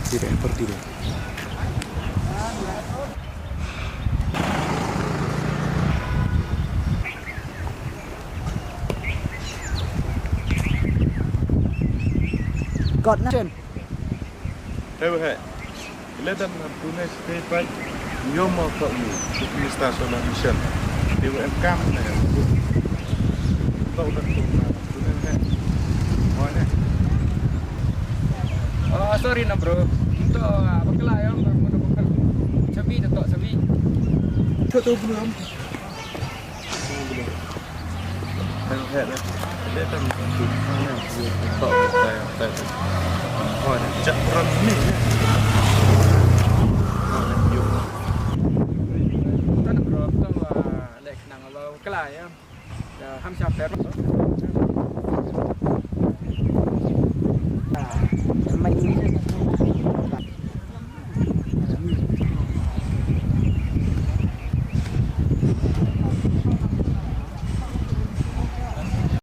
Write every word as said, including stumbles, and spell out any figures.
Tira, pertira. Got nothing. Tahu hai. Ledan na tune state bai. Yo mo ko ni. Minister Solar Mission. Tahu em kam na. Tahu dah tu na tune hai. Mana? Oh, sorry na bro. Untuk uh, bakla ya, untuk bakla. Sabi, datuk sabi. Kau tahu belum?